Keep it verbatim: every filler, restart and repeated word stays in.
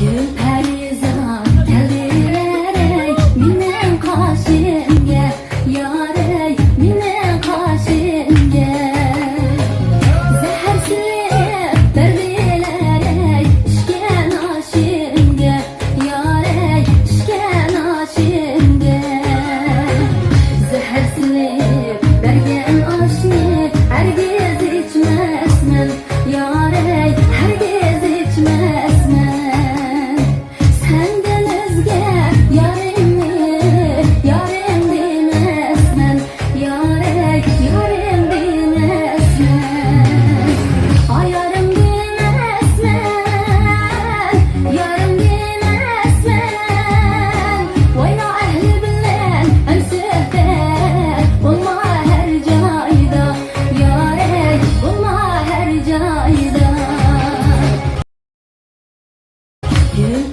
گۈل پەرىزات كەلدىلەرەي مېنىڭ قاشىمگە، يارەي مېنىڭ قاشىمگە. زەھەر سېلىپ بەردىلەرەي ئىچكەن ئاشىمگە، يارەي ئىچكەن ئاشىمگە. زەھەر سېلىپ بەرگەن ئاشنى ھەرگىز ئىچمەسمەن، يارەي ھەرگىز ئىچمەسمەن. سەندىن ئۆزگە يارىمنى يارىم دېمەسمەن، يارەي يارىم دېمەسمەن. ئايارىم دېمەسمەن، يارىم دېمەسمەن. ۋاي نائەھلى بىلەن ھەمسۆھبەت بولما ھەر جايدا، يارەي بولما ھەر جايدا. گۈل